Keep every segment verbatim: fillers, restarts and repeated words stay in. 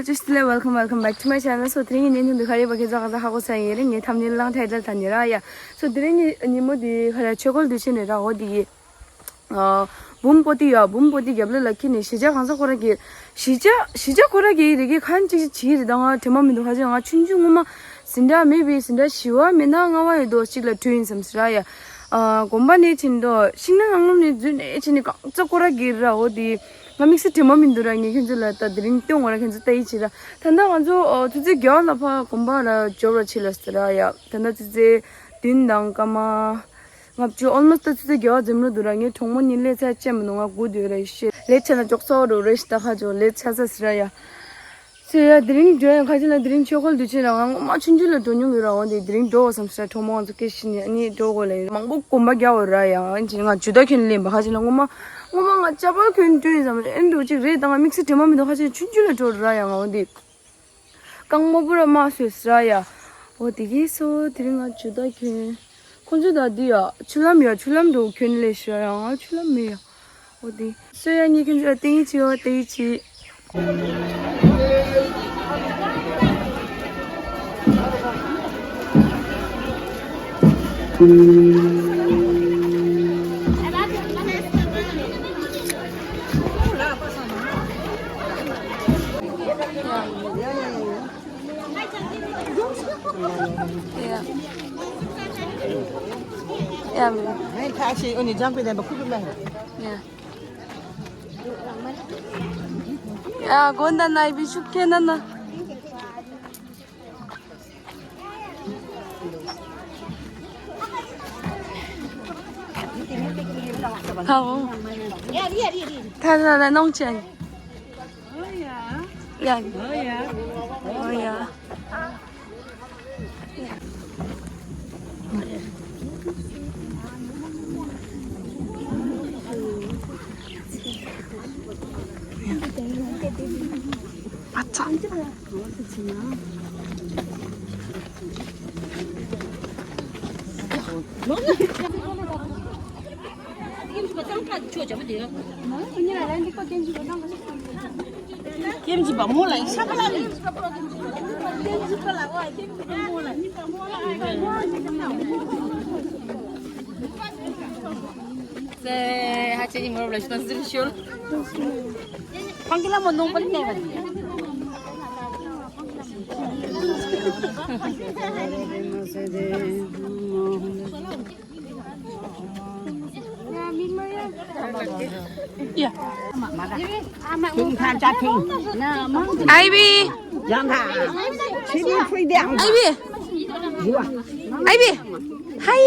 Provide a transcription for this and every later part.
Just like welcome, welcome back to my channel. So དེ་རིང་གི་བརྙན་ཐུང་འདི་ག་རེ་ཡིན་པ་ཁྱེད་ཚོ་ག་ཚོད་ཧ་གོ་ས་ཡིན་རེད། ངའི་ཐམ་ནེལ་ལང་ཐའི་ཊལ་ད་ནི་ར་ཡ། So དེ་རིང་གི་ཉིན་མོ་འདི་ག་རེ་ཆོས་འཁོར་དུས་ཆེན་རེད་ར། འོ་དེ་གི་ཨ་འབུམ་པོ་ཏི་ཡ། འབུམ་པོ་ཏི་རྒྱབ་ལོགས་ལ་ཁྱེར་ནས་གཞིས་ཆགས་གང་ས་ཁོ་ར་གི་གཞིས་ཆགས་གཞིས་ཆགས་ཁོ་ར་གི་རི་གི་ཁན་ཅིག་བྱེད་རེད། ད་ང་དྲན་པ་མི་འདུག་ཧ་ཅང་ང་ཆུང་ཆུང་ངོ་མ་ཟིན་འདྲ་མེད་པའི་ཟིན་འདྲ་བཞི་བ་མེད་ན་ལྔ་བ་ཡོད་དོ་གཅིག་ལ་འགྲོ་ཡིན་བསམ་སི་ར་ཡ། ཨ་དགོན་པ་ནས་ཕྱིན་དོ་ཤིང་ནགས་ནང་ལོགས་ནས་འཛུལ་ནས་ཕྱིན་ནས་གང་ས་ཁོ་ར་གི་ར། འོ་དེ་ང་དམིགས་བསལ་དྲན་པ་མི་འདུག་ར། ངས་ཁྱེད་ཚོ་ལ་ད་དེ་རིང་སྟོན་དགོས་ར། ཁྱེད་ཚོ་ལྟ་ཡི་ཆེ་ར། ད་ལྟ་ང་ཚོ་ཨོ་ཆུ་ཚོད་བརྒྱད་ལ་ཕར་དགོན་པ་ལ་འབྱོར་བ་ཆེ་ལ་ཟེར་ར་ཡ། ད་ལྟ་ཆུ་ཚོད་བདུན་དང་སྐར་མ་ལྔ་བཅུ་almost ད་ཆུ་ཚོད་བརྒྱད་འཛོམས་ལོ་འདུག་ར། ངའི་གྲོགས་མོ་གཉིས་ལས་ཚད་ཅན་མི་འདུག་ང་སྒུག་སྡོད་ར་ཡི་ཤེས་ལས་ཆ་ན་ཅོག་ཙོག་རུ་རེ་ཞིག་ད་ཁ་ཅོག་ལས་ཆ་ས་ཟེར་ར་ཡ། སོ་ཡ་དེ་རིང་འགྲོ་ཡང་ཁ་ཅིག་ལ་དེ་རིང་ཆོས་འཁོར་དུས་ཆེན་ར། ང་ངོ་མ་ཆུང་ཆུང་ལ་འགྲོ་མྱོང་ཡོད་ར། འོ་དེ་དེ་རིང་འགྲོ་བསམ་སོང་། གྲོགས་མོ་ང་ཚོ་སྐད་ཤེས་ནས་ཨ་ནི་འགྲོ་དགོས་ལ་ཡིན། མང་པོ་གོམ་པ་རྒྱག་འོ་ར་ཡ། ཨ་ནི་ང་ཇུ་ད་གྱོན་ལེན་པ་ཁ་ཅིག་ལ་ངོ་མ་ངོ་མ་ང་ཅ་པལ་གྱོན་འགྲོ་ཡིན་བསམ་ཨེ་འགྲོ་ཅིག་རེད། ད་ང་དམིགས་བསལ་དྲན་པ་མི་འདུག་ཁ་ཅིག་ཆུང་ཆུང་ལ་འགྲོ་ར་ཡ། ང་འོ་དེ་རྐང་མ་པུ་ར་དམར་སོས་ར་ཡ། འོ་དེ་གིས་སོ་དེ་རིང་ང་ཇུ་ད་གྱོན། ཁོང་ཚོ་ད་འདི་ཡ་ཆུ་ལམ་ཡ་ཆུ་ལམ་འགྲོ་གྱོན་ལེ་ཤི་ར་ཡ། ང་ཆུ་ལམ་མེད་ཡ། འོ་དེ་སོ་ཡ་ངས་ཁྱེད་ཚོ་ལ་སྟེང་ཡིག་ཅིག་ཡོད་སྟེང་ཡིག་ཅིག Yeah. Yeah, man. Yeah. ཡ་དགོན་ད་ན་ཡི་བི་ཤུགས་ཁྱེད་ན་ན། ཧའོ། ཐ་ན་ན་ནོང་ཅན། ཡ། ཡ། ཀེམ་ཅི་པ་མོ་ལ་ཤ་པ་ལ་ལི། ཀེམ་ཅི་པ་ལ་ཝ་ཀེམ་ཅི་པ་མོ་ལ་ཉི་པ་མོ་ལ་ཨ་ཀ་ཡོང་ཅི་པ་ལ་ཝ། སེ་ཧ་ཅེ་ཉི་མོ་ལ་ཤ་ཟིར་ཤོར། ཕང་གི་ལ་མོ་ནོང་པ་ནེ་བ། Ivy. Ivy. Ivy. Hi.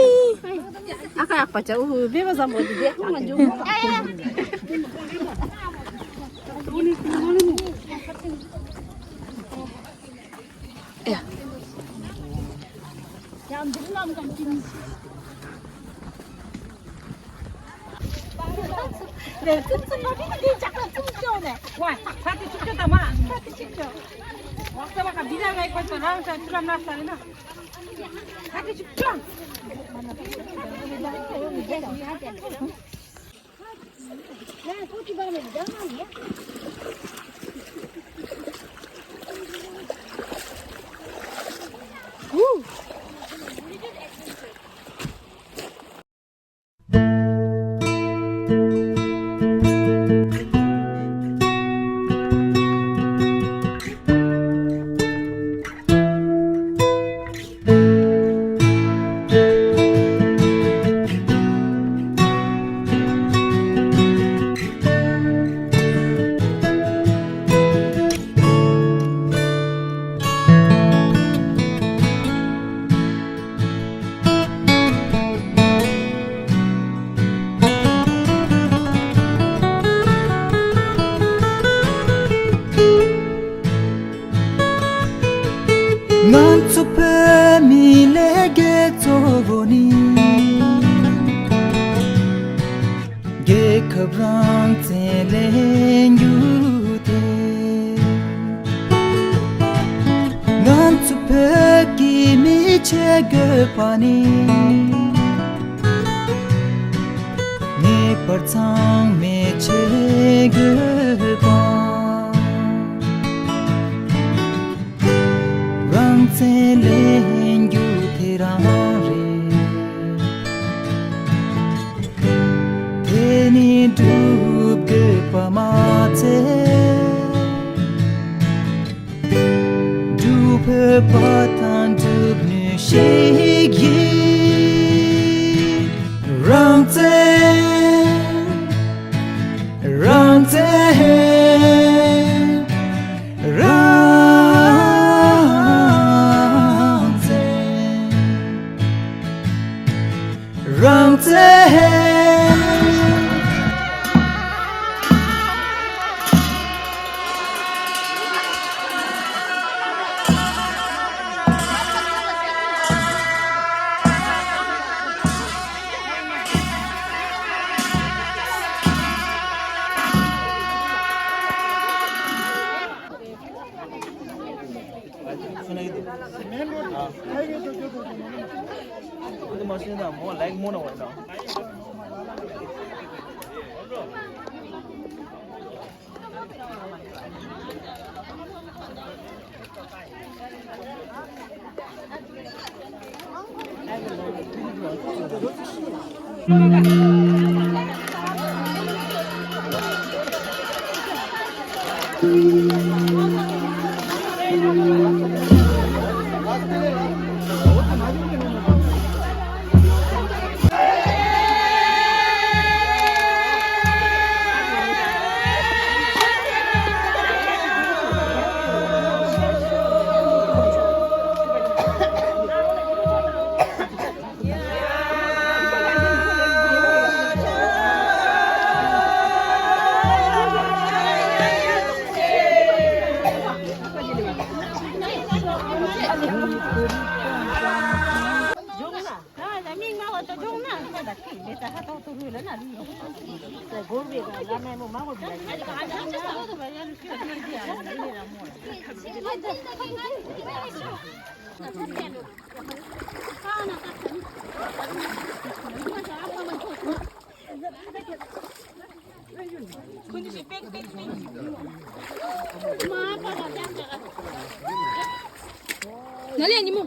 ང་ཚོ་བོད་མི་ལས་འགུལ་གཙོ་བོ་ནི་རྒྱལ་ཁབ་རང་བཙན་ལེན་རྒྱུ་དེ། ང་ཚོ་བོད་ཀྱི་མི་བྱེད་དགོས་པ་ནི། ངེས་པར་ཚང་མས་བྱེད་དགོས་པ། བཙན་ལེན་རྒྱུ་དེ་རང་རེད། དེ་ནི་སྒྲུབ་དགོས་པ་མ་ཚད། སྒྲུབ་ཕོད་པ་དང་སྒྲུབ་ནུས་ཤིག་ཡིན། རང་བཙན། རང་བཙན། རང་བཙན། རང་བཙན། ན་ལེ་ཉི་མོ།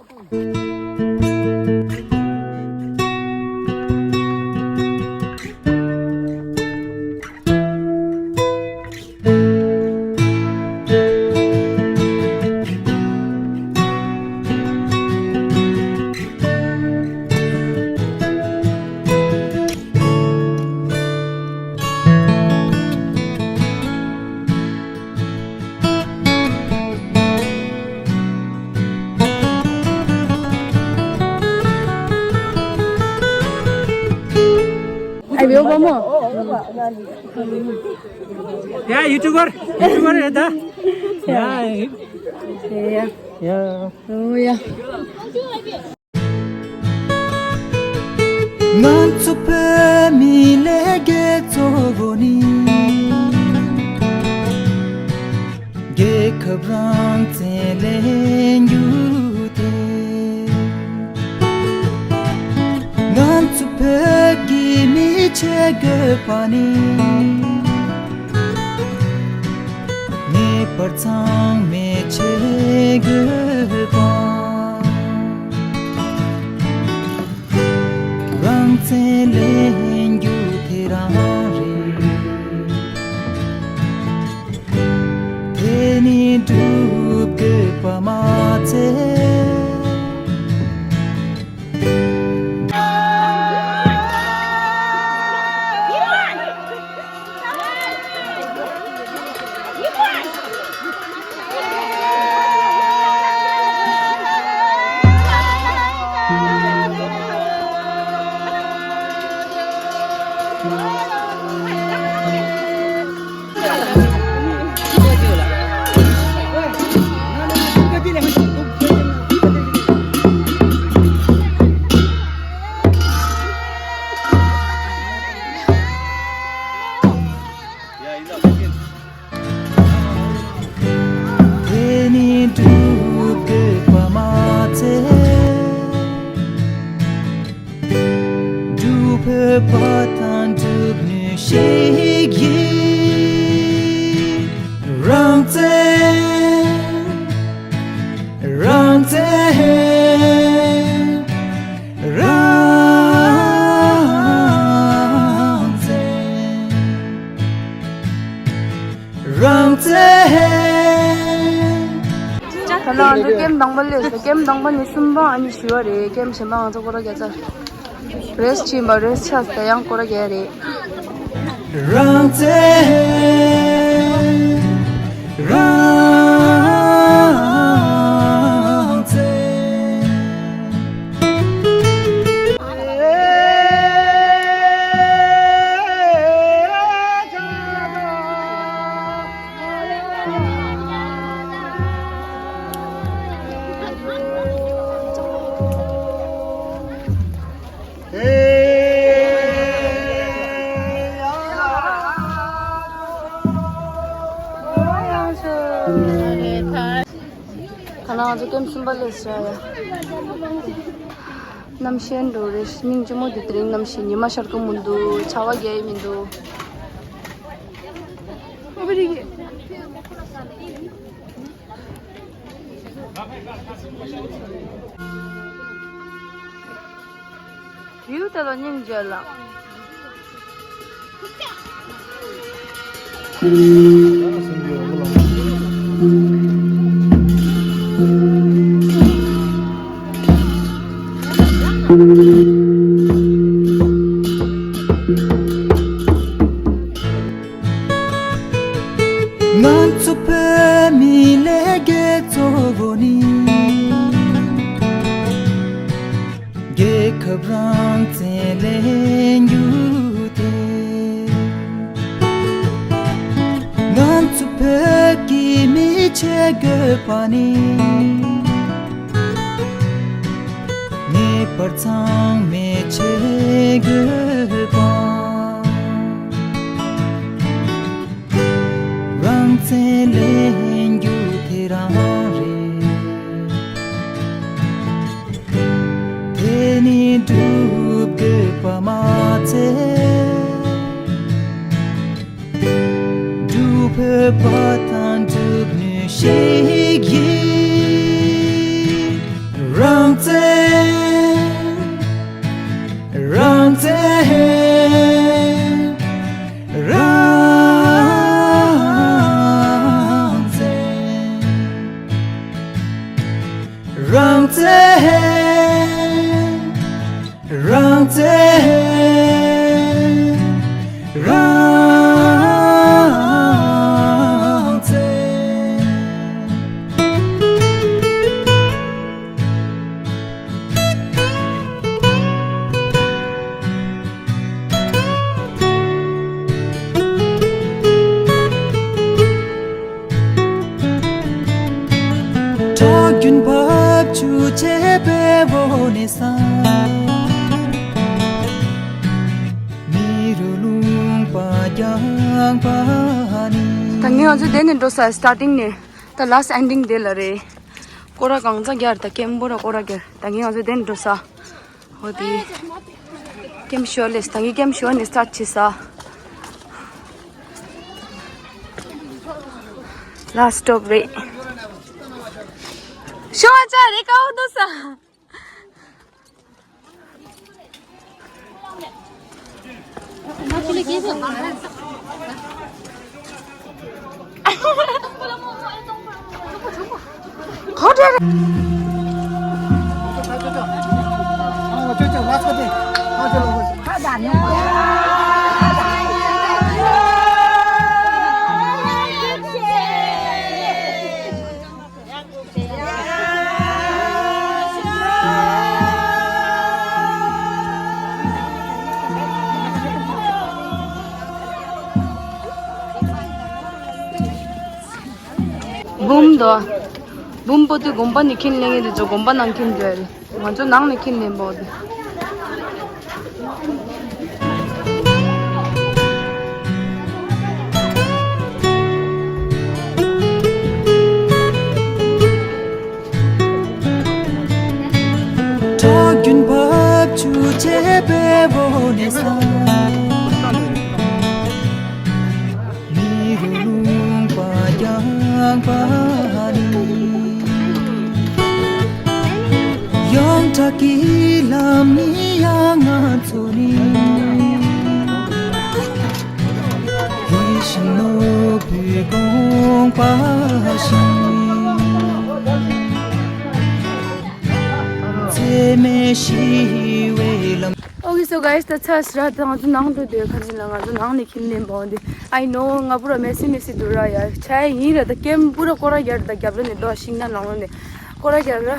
ཨ་བེའོ་བ་མོ། ཡ་ཡུ་ཊུབ་པར་ཡུ་ཊུབ་པར་རེད་ད། ཡ་ཡ་ཡ། ཨོ་ཡ། ང་ཚོ་བོད་མིའི་ལས་འགུལ་གཙོ་བོ་ནི། རྒྱལ་ཁབ་རང་བཙན་ལེན་རྒྱུ་དེ། ང་ཚོ་བོད་ཀྱི་མི་བྱེད་དགོས་པ་ནི། ངེས་པར་ཚང་མས་བྱེད་དགོས་པ། རང་བཙན་ལེན་རྒྱུ་དེ་རང་རེད། དེ་ནི་སྒྲུབ་དགོས་པ་མ་ཚད། ང་ཚོ་ཀེམ་དང་པོ་སླེབས་སོང་། ཀེམ་དང་པོ་ནས་གསུམ་པ་ཨ་ནི་བཞི་པ་རེད། ཀེམ་གཞན་པ་ང་ཚོ་སྐོར་ར་བརྒྱབ་ཚར། རེས་ཕྱིན་པ་རེས་ཆགས་ཏེ་ཡང་སྐོར་ར་བརྒྱབ་རེད། རང་བཙན། རང་བཙན། ད་ང་ཚོ་ཀེམ་གསུམ་པ་སླེབས་སོང་ཡ། གནམ་གཤིས་འགྲོ་རེད། སྙིང་རྗེ་མོ་འདུག་དེ་རིང་གནམ་གཤིས་ཉི་མ་ཤར་གི་མི་འདུག་ཆར་པ་རྒྱག་གི་མི་འདུག་ཡུལ་དེ་ལ་སྙིང་རྗེ་ལ། ང་ཚོ་བོད་མིའི་ལས་འགུལ་གཙོ་བོ་ནི། རྒྱལ་ཁབ་རང་བཙན་ལེན་རྒྱུ་དེ། ང་ཚོ་བོད་ཀྱི་མི་བྱེད་དགོས་པ་ནི། ངེས་པར་ཚང་མས་བྱེད་དགོས་པ། རང་བཙན་ལེན་རྒྱུ་དེ་རང་རེད། དེ་ནི་སྒྲུབ་དགོས་པ་མ་ཚད། སྒྲུབ་ཕོད་པ་དང་སྒྲུབ་ནུས་ཤིག་ཡིན། རང་བཙན། རང་བཙན། རང་བཙན། རང་བཙན། རང་བཙན། རང་བཙན། ཁྲག་རྒྱུན་བབས་ཆུ་བྱེད་པའི་འོ་ནས་ས། མི་རུ་ལུང་པ་རྒྱང་པ་ནི། ད་ངས་ང་ཚོ་དེ་ནས་འགྲོ་ས་སི་ཊར་ཊིང་ནས་ད་ལ་སི་ཊི་ཨེན་ཌིང་དེ་ལ་རེད། སྐོར་ར་གང་ཚ་རྒྱར་ད་ཀེམ་པོ་ར་སྐོར་ར་རྒྱར་ད་ངས་ང་ཚོ་དེ་ནས་འགྲོ་ས། འོ་དེ། ཀེམ་ཞོ་ལེས་ད་ངས་ཀེམ་ཞོ་ནས་སི་ཊར་ཊི་བྱེད་ས། ལ་སི་ཊི་སི་ཊོབ་རེད། ཤོ་ཨ་ཅག་རེད་ཀའོ་འདུག་ས། འབུམ་དོ། འབུམ་པོ་ཏི་དགོན་པ་ནས་ཁྱེར་ལེན་གྱི་འདུག་དགོན་པ་ནང་ཁྱེར་འདུག་ང་ཚོ་ནང་ནས་ཁྱེར་ལེན་པོ་དེ། ཁྲག་རྒྱུན་བབས་ཆུ་བྱེད་པའི་འོ་ནས་ས། མི་རུ་ལུང་པ་རྒྱང་པ་ནི། ཡོངས་གྲགས་ཀྱི་ལམ་ནི་ཡང་ང་ཚོ་ནི། ཡིད་བཞིན་ནོར་བུའི་དགོངས་པ་བཞིན། Okay, so guys, that's us. ར་ད་ང་ཚོ་ནང་འགྲོ་དུས་ཁ་ཅིག་ལ་ང་ཚོ་ནང་ནས་ཁྱིམ་ནས་འབོང་དུས། I know ང་པུ་ར་མེ་སི་མེ་སི་འདུག་ར་ཡ། ཆ་ཡིན་ར། ད་ཀེམ་པུ་ར་སྐོར་ར་རྒྱག་ར། ད་རྒྱབ་ལོགས་ནས་འགྲོ། ཤིང་ནགས་ནང་ལོགས་ནས་སྐོར་ར་རྒྱག་ར།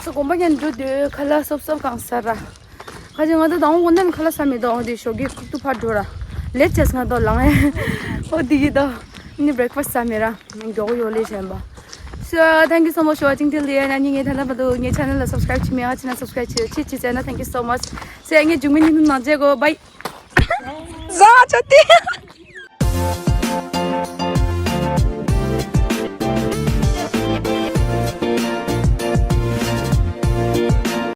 སོ་དགོན་པ་ཀན་འགྲོ་དུས་ཁ་ལག་སོབ་སོབ་གང་ཟ་ར། ཁ་ཅིག་ང་ཚོ་དང་པོ་དགོན་པ་ནས་ཁ་ལག་ཟ་མི་འདུག་འོ་དེ་ཞོགས་ཀས་ཁུག་ཏུ་ཕར་འགྲོ་ར། ལེཊ་ཅེས་ང་དོ་ལངས་ཨེ། འོ་དེ་གི་དོ། ནི་བྷི་རེག་ཕ་སི་ཟ་མི་ར། མི་མགྱོགས་ཡོད་ལེ་བྱས་པ། So thank you so much for watching till the end. ཨ་ནི་ངའི་ཐ་ན་པ་དུ་ངའི་ཆེ་ནལ་ལ་སབ་སི་ཀ་རེབ་བྱེད་མི་ཨ་ཅི་ན་སབ་སི་ཀ་རེབ་བྱེད་ཅི་ཅི་ཟེར་ན། Thank you so much. So ངའི་འཇུག་མི་ཉིན་ནང་མཇལ་གོ། Bye. ཟ་ཆ་ཏི།